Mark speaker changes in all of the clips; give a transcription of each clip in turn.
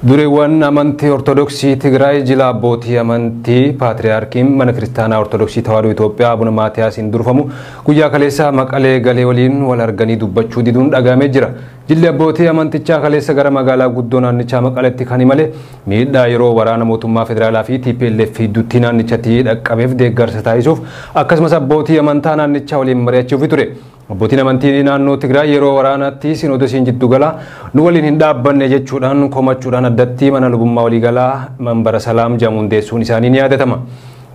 Speaker 1: Dureewwan amantii Ortodoksii Tigraay jila abbootii amantii Paatriyaarkiin mana kiristaanaa Ortodoksii Tawaahidoo Itoophiyaa Abuna Maatiyaasiin durfamu guyyaa kaleessa Maqalee galee waliin wal arganii dubbachuu diduun dhagahamee jira. Jilli abbootii amantichaa kaleessa gara magaalaa guddoo naannichaa Maqaleetti kan imale miidhaa yeroo waraana mootummaa federaalaa fi TPLF gidduutti naannichatti dhaqqabeef deeggarsa taasisuuf akkasumas abbootii amantaa naannichaa waliin mari'achuuf ture. Abbootiin amantii naannoo Tigraay yeroo waraanaatti sinoodosiin jiddugalaa nu waliin hin dhaabbanne jechuudhaan komachuudhaan addatti mana lubummaa waliigalaa Manbara Salaam jedhamu hundeessuun isaanii ni yaadatama.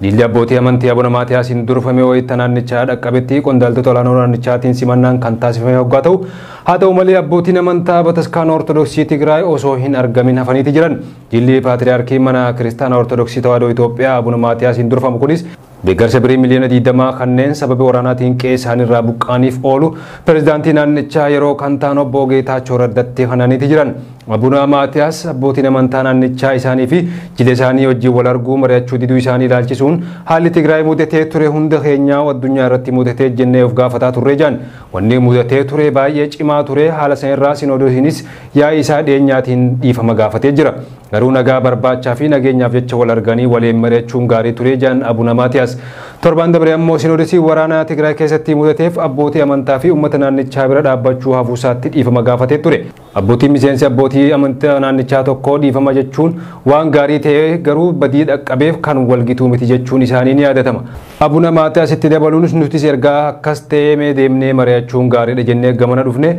Speaker 1: Jilli abbootii amantii Abuna Maatiyaasiin durfame wayita naannichaa dhaqqabetti qondaaltota olaanoo naannichaatiin simannaan kan taasifame hoggaa ta'u, haa ta'u malee abbootiin amantaa bataskaana Ortodoksii Tigraay osoo hin argamin hafaniiti jiran. Jilli Paatriyaarkii mana kiristaanaa Ortodoksii Tawaahidoo Itoophiyaa Abuna Maatiyaasiin durfamu kunis deeggarsa birrii miliyoona 20 kanneen sababa waraanaatiin qe'ee isaaniirraa buqqaaniif oolu pirezidaantii naannichaa yeroo kan ta'an obbo Geetaachoo Raddaatti kananiiti jiran. Abuna Maatiyaas abbootiin amantaa naannichaa isaanii fi jila isaanii wajjin wal arguu mari'achuu diduu isaanii ilaalchisuun haalli Tigraay mudatee ture hunda keenyaa addunyaa irratti mudatee jennee of gaafataa turre jedhan. Wanni mudatee ture baay'ee cimaa ture, haala sanirraa sinoodosiinis yaa'ii isaa dhiyeenyaatiin dhiifama gaafatee jira. Garuu nagaa barbaachaa fi nageenyaaf jecha wal arganii waliin mari'achuun gaarii ture jedhan Abuna Maatiyaas. Torbaan dabre ammoo sinoodosii waraana Tigraay keessatti mudateef abbootii amantaa fi uummata naannichaa bira dhaabbachuu hafuusaatti dhiifama gaafatee ture. Abbootiin miseensi abbootii amantaa naannichaa tokko dhiifama jechuun waan gaarii ta'e garuu badii dhaqqabeef kan walgituu miti jechuun isaanii ni yaadatama. Abuna Maatiyaas itti dabaluunis nutis ergaa akkas ta'ee mee deemnee mari'achuun gaariidha jennee gamana dhufne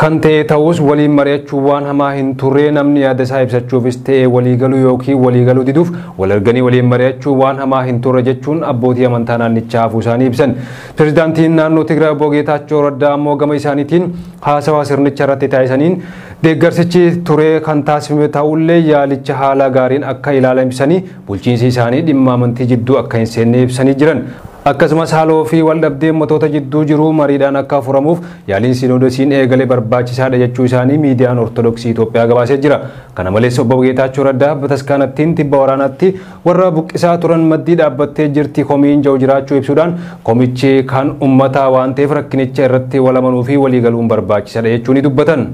Speaker 1: kan ta'e ta'us waliin mari'achuu waan hamaa hin turre, namni yaada isaa ibsachuufis ta'e waliigaluu yookiin waliigaluu diduuf wal arganii waliin mari'achuu waan hamaa hin turre jechuun abbootii amantaa naannichaa hafuu isaanii ibsan. Pirezidaantiin naannoo Tigraay obbo Geetaachoo Raddaa ammoo gama isaaniitiin haasawaa sirnicha irratti taasisaniin deeggarsichi turee kan taasifame ta'ullee yaalicha haala gaariin akka ilaalan ibsanii bulchiinsi isaanii dhimma amantii jidduu akka hin seenne ibsanii jiran. Akkasumas haaloo fi waldhabdee uummattoota jidduu jiru mariidhaan akka furamuuf yaaliin sinoodosiin eegale barbaachisaadha jechuu isaanii miidiyaan Ortodoksii Itoophiyaa gabaasee jira. Kana malees obbo Geetaachoo Raddaa bataskaanattiin tibba waraanaatti warra buqqisaa turan maddii dhaabbattee jirti komiin jiru jiraachuu ibsuudhaan komichi kan uummataa waan ta'eef rakkinicha irratti wal amanuu fi waliigaluun barbaachisaadha jechuu ni dubbatan.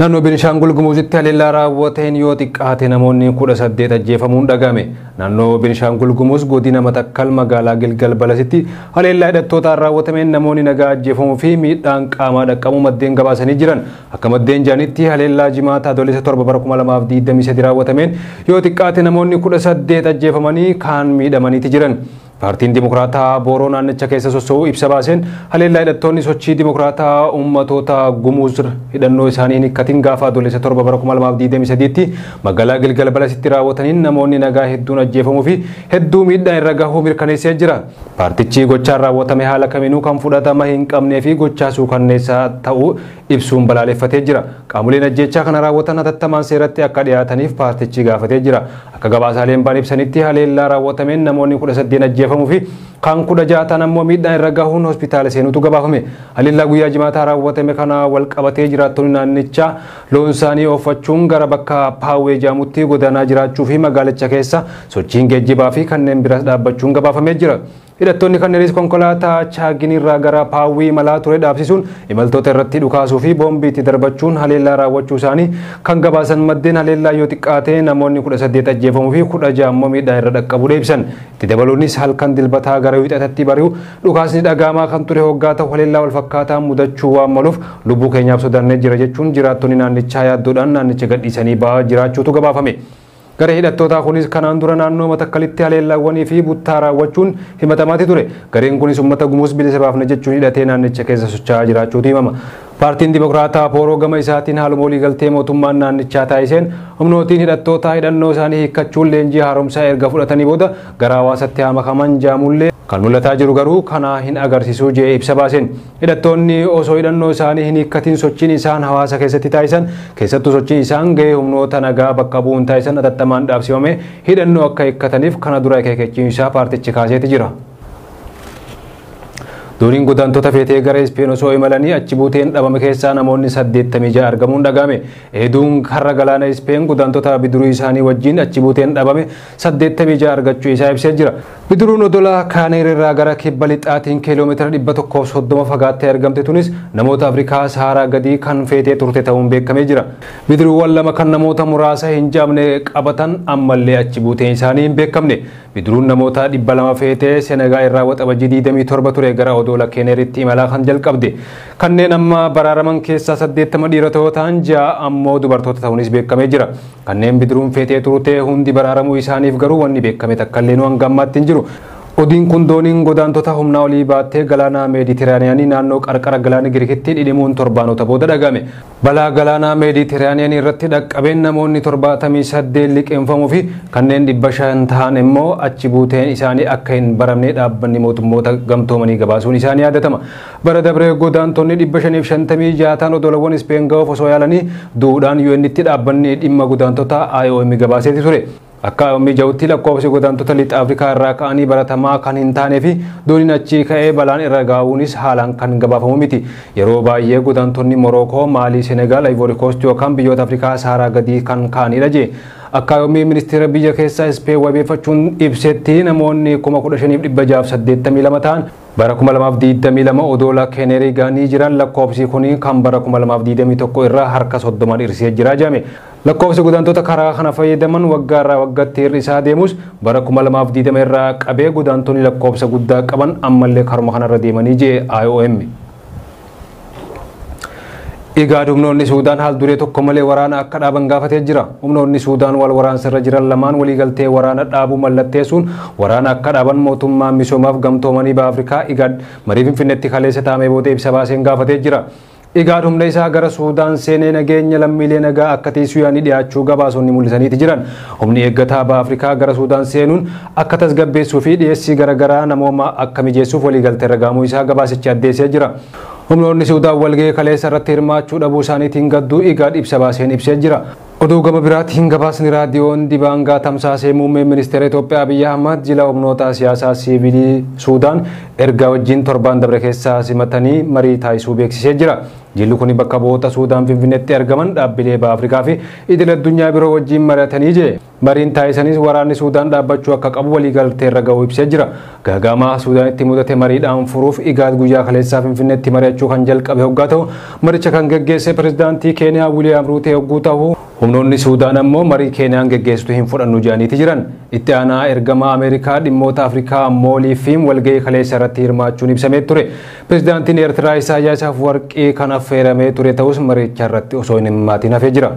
Speaker 1: Naannoo Beenishaangul Gumuzitti haleellaa raawwateen yoo xiqqaate namoonni 18 ajjeefamuun dhagahame. Naannoo Beenishaangul Gumuz godina Matakkal magaalaa Gilgal Balasitti haleellaa hidhattootaan raawwatameen namoonni nagaa ajjeefamuu fi miidhaan qaamaa dhaqqabuu maddeen gabaasanii jiran. Akka maddeen jedhanitti haleellaa jimaata Adoolessa 7 bara 2023 raawwatameen yoo xiqqaate namoonni 18 ajjeefamanii kaan miidhamaniiti jiran. Paartiin Dimokiraataa Booroo naannicha keessa soso'uu ibsa baaseen haleellaa hidhattoonni sochii Dimokiraataa uummattoota Gumuz hidhannoo isaanii hin hiikkatin gaafa Adoolessa 7 bara 2023tti magaalaa Gilgal Balasitti raawwataniin namoonni nagaa hedduun ajjeefamuu fi hedduu miidhaan irra gahuu mirkaneessee jira. Paartichi gochaan raawwatame haala kamiinuu kan fudhatama hin qabnee fi gochaa suukanneessaa ta'uu ibsuun balaaleffatee jira. Qaamoleen ajjeechaa kana raawwatan hatattamaan seeratti akka dhiyaataniif paartichi gaafatee jira. Akka gabaasaaleen ba'an ibsanitti haleellaa raawwatameen namoonni 18 ajjeefamuu fi kan 16 ta'an ammoo miidhaan irra gahuun hospitaala seenutu gabaafame. Haleellaa guyyaa jimaataa raawwatame kana wal qabatee jiraattonni naannichaa loon isaanii ooffachuun gara bakka Paawwee jedhamutti godaanaa jiraachuu fi magaalicha keessa sochiin geejjibaa fi kanneen biraas dhaabbachuun gabaafamee jira. Hidhattoonni kanneenis konkolaataa Chaaginirraa gara Paawwii imalaa ture dhaabsisuun imaltoota irratti dhukaasuu fi boombii itti darbachuun haleellaa raawwachuu isaanii kan gabaasan maddeen haleellaa yoo xiqqaate namoonni 18 ajjeefamuu fi 16 ammoo miidhaan irra dhaqqabuu ibsan. Itti dabaluunis halkan dilbataa gara wiixatatti bari'u dhukaasni dhagaamaa kan ture hoggaa ta'u haleellaa wal fakkaataa mudachuu waan maluuf lubbuu keenyaaf sodaannee jira jechuun jiraattonni naannichaa yaaddoodhaan naannicha gadhiisanii ba'aa jiraachuutu gabaafame. Garee hidhattootaa kunis kanaan dura naannoo Matakkalitti haleellaawwanii fi buttaa raawwachuun himatamaati ture. Gareen kunis uummata Gumuz bilisa baafna jechuun hidhatee naannicha keessa socho'aa jiraachuutu himama. Paartiin Dimokiraataa Booroo gama isaatiin haaluma waliigaltee mootummaan naannichaa taasiseen humnootiin hidhattootaa hidhannoo isaanii hiikkachuun leenjii haaromsaa erga fudhatanii booda gara hawaasatti haa makaman jaamullee kan mul'ataa jiru garuu kana hin agarsiisu jedhee ibsa baaseen. Hidhattoonni osoo hidhannoo isaanii hin hiikkatin sochiin isaan hawaasa keessatti taasisan keessattuu sochiin isaan gahee humnoota nagaa bakka bu'uun taasisan hatattamaan dhaabsifamee hidhannoo akka hiikkataniif kana dura akeekkachiisuu isaa paartichi kaaseeti jira. Dooniin godaantota feetee gara Ispeen osoo imalanii achi buuteen dhabame keessaa namoonni 86 argamuun dhagahame. Eeduun karra galaana Ispeen godaantota bidiruu isaanii wajjin achi buuteen dhabame 86 argachuu isaa ibsee jira. Bidiruun odola Kaaneer irraa gara kibba lixaatiin kiiloomeetira 130 fagaattee argamte tunis namoota Afrikaa Saharaa gadii kan feetee turte ta'uun beekamee jira. Bidiruuwwan lama kan namoota muraasa hin jaamne qabatan ammallee achi buuteen isaanii hin beekamne. Bidiruun namoota 200 feetee Senegaal irraa waxabajjii 27 ture gara odola Keeneeritti imalaa kan jalqabde. Kanneen amma baraaraman keessaa 80 dhiirota yoo ta'an 6 ammoo dubartoota ta'uunis beekamee jira. Kanneen bidiruun feetee turte hundi baraaramuu isaaniif garuu wanni beekame takka illee hanga ammaatti hin jiru. Odiin kun dooniin godaantota humnaa olii baattee galaana Meeditiraaniyaanii naannoo qarqara galaana Giriikitti dhidhimuun torbaanota booda dhagame. Balaa galaana Meeditiraaniyaanii irratti dhaqqabeen namoonni 78 liqeeffamuu fi kanneen 500 ta'an immoo achi buuteen isaanii akka hin baramne dhaabbanni mootummoota gamtoomanii gabaasuun isaanii yaadatama. Bara dabree godaantonni 556 ta'an odolawwan Ispeen ga'uuf osoo yaalanii duudhaan UN'tti dhaabbanni dhimma godaantota IOM gabaaseeti ture. Akka mijaa'utti lakkoofsi godaantota lixa Afrikaa irraa ka'anii baratamaa kan hin taanee fi dooniin achii ka'ee balaan irra gahuunis haalaan kan gabaafamu miti. Yeroo baay'ee godaantonni Morookoo, Maalii, Senegaal, Ivory Coast yookaan biyyoota Afrikaa Saharaa gadii kan ka'anidha jee. Akka yommii ministeera biyya keessaa Ispeen wabeeffachuun ibsetti namoonni 15,682 ta'an bara 2022 odola Keenerii ga'anii jiran lakkoofsi kun kan bara 2021 irraa harka 30 dhirsee jira jedhame. Lakkoofsi godaantota karaa kana fayyadaman waggaa irraa waggaatti hir'isaa deemus bara 2020 irraa qabee godaantonni lakkoofsa guddaa qaban ammallee karuma kanarra deemanii jee IOM. Egaa humnoonni Suudaan haal duree tokko malee waraana akka dhaaban gaafatee jira. Humnoonni Suudaan wal waraansarra jiran lamaan waliigaltee waraana dhaabuu mallatteessuun waraana akka dhaaban mootummaa misoomaaf gamtoomanii baha Afrikaa IGAD marii Finfinneetti kaleessa taa'amee booda ibsa baaseen gaafatee jira. IGAD humna isaa gara Suudaan seenee nageenya lammiilee nagaa akka tiisuu yaanii dhiyaachuu gabaasonni mul'isaniiti jiran. Humni eeggataa baha Afrikaa gara Suudaan seenuun akka tasgabbeessuu fi dhiyeessii garaagaraa namooma akka mijeessuuf waliigaltee irra gahamuu isaa gabaasichi addeessee jira. Humnoonni Suudaan walgahii kaleessa irratti hirmaachuu dhabuu isaaniitiin gadduu IGAD ibsa baaseen ibsee jira. Oduu gama biraatiin gabaasni raadiyoon Dibaangaa tamsaasee muummeen ministeera Itoophiyaa Abiyyi Ahmad jila humnoota siyaasaa siivilii Suudaan ergaa wajjin torbaan dabre keessaa simatanii marii taasisuu beeksisee jira. Jilli kun bakka bu'oota Suudaan Finfinneetti argaman dhaabbilee baha Afrikaa fi idil addunyaa biroo wajjin mari'atanii jee. Mariin taasisanis waraanni Suudaan dhaabbachuu akka qabu waliigaltee irra ga'uu ibsee jira. Gaaga'ama Suudaanitti mudate mariidhaan furuuf IGAD guyyaa kaleessaa Finfinneetti mari'achuu kan jalqabe hoggaa ta'u maricha kan geggeesse pirezidaantii Keeniyaa Wiiliyaam Ruutee hogguu ta'u humnoonni Suudaan ammoo marii Keeniyaan geggeessitu hin fudhannu jedhaniiti jiran. Itti aanaa ergamaa Ameerikaa dhimmoota Afrikaa Moolii fi walgahii kaleessa irratti hirmaachuun ibsamee ture. Pirezidaantiin Eertiraa Isaayyaas Afwerqii kan affeeramee ture ta'us maricha irratti osoo hin hirmaatin hafee jira.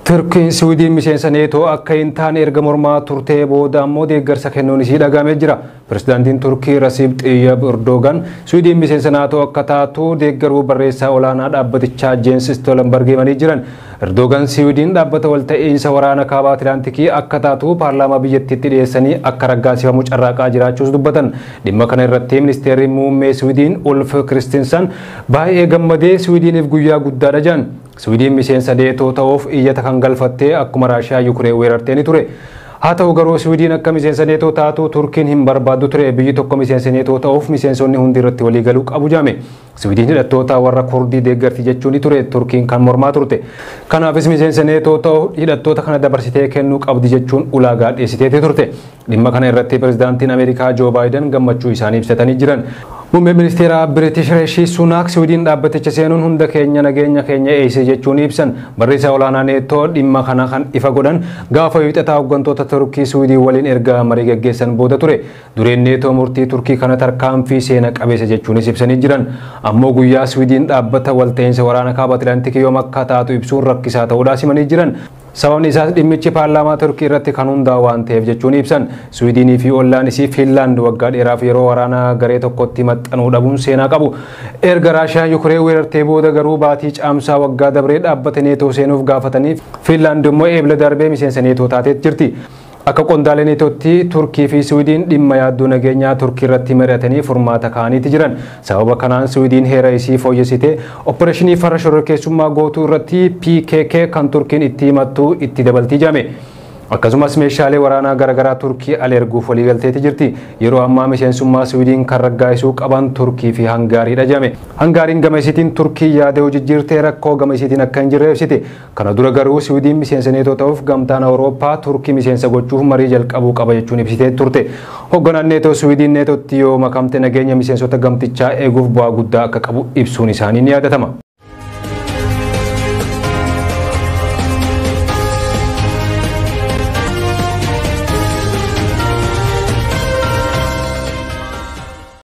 Speaker 1: Turkiin Suwiidin miseensa neetoo akka hin taane erga mormaa turtee booda ammoo deeggarsa kennuun isii dhagahamee jira. Pirezidaantiin Turkii Rasiib Xiyyaab Erdogan Suwiidin miseensa naatoo akka taatu deeggaruu barreessaa olaanaa dhaabbatichaa Jeensi Stoltenberg himanii jiran. Erdogan Suwiidin dhaabbata walta'iinsa waraana kaaba Atlaantikii akka taatu paarlaamaa biyyattiitti dhiyeessanii akka raggaasifamu carraaqaa jiraachuus dubbatan. Dhimma kana irratti ministeerri muummee Suwiidin Ulf Kristinsson baay'ee gammadee Suwiidiniif guyyaa guddaadha jedhan. Suwiidin miseensa neetoo ta'uuf iyyata kan galfattee akkuma Raashiyaa Yukureen weerartee ni ture. Haa ta'u garuu Suwiidin akka miseensa neetoo taatu Turkiin hin barbaaddu ture. Biyyi tokko miseensa neetoo ta'uuf miseensonni hundi irratti walii galuu qabu jedhame. Suwiidin hidhattoota warra Kurdii deeggarti jechuun ni ture Turkiin kan mormaa turte. Kanaafis miseensa neetoo ta'uuf hidhattoota kana dabarsitee kennuu qabdi jechuun ulaagaa dhiyeessiteeti turte. Dhimma kana irratti pirezidaantiin Ameerikaa Joo Baayiden gammachuu isaanii ibsatanii jiran. Muummeen ministeera Biriitish Rishi Sunaak Suwiidin dhaabbaticha seenuun hunda keenya nageenya keenya eeysise jechuun ibsan. Barreessaa olaanaa neetoo dhimma kana kan ifa godhan gaafa wiixataa hooggantoota Turkii Suwiidin waliin erga marii geggeessan booda ture. Dureen neetoo murtii Turkii kana tarkaanfii seena qabeessa jechuunis ibsanii jiran. Ammoo guyyaa Suwiidin dhaabbata walta'iinsa waraana kaaba Atlaantikii yoom akka taatu ibsuun rakkisaa ta'uudhaa simanii jiran. Sababni isaas dhimmichi paarlaamaa Turkii irratti kan hundaa'u waan ta'eef jechuun ibsan. Suwiidinii fi ollaan isii Fiinlaand waggaa dheeraaf yeroo waraanaa garee tokkotti maxxanuu dhabuun seenaa qabu. Erga Raashiyaan Yukureen weerartee booda garuu baatii caamsaa waggaa dabree dhaabbata neetoo seenuuf gaafatanii Fiinlaand immoo eebla darbee miseensa neetoo taatee jirti. Akka qondaalee neetootti Turkii fi Suwiidin dhimma yaaddoo nageenyaa Turkii irratti mari'atanii furmaata kaa'aniiti jiran. Sababa kanaan Suwiidin heera isii fooyyessitee opereeshinii farra shororkeessummaa gootuu irratti PKK kan Turkiin itti himattu itti dabaltii jedhame. Akkasumas meeshaalee waraanaa garaagaraa Turkii ala erguuf waliigalteeti jirti. Yeroo ammaa miseensummaa Siwiidin kan raggaasisuu qaban Turkii fi Hangaariidha jedhame. Hangaariin gama isiitiin Turkii yaada hojii jijjiirtee rakkoo gama isiitiin akka hin jirre ibsite. Kana dura garuu Siwiidin miseensa neetoo ta'uuf gamtaan Awurooppaa Turkii miseensa gochuuf marii jalqabuu qaba jechuun ibsitee turte. Hoogganaan neetoo Siwiidin neetootti yoo makamte nageenya miseensota gamtichaa eeguuf bu'aa guddaa akka qabu ibsuun isaanii ni yaadatama.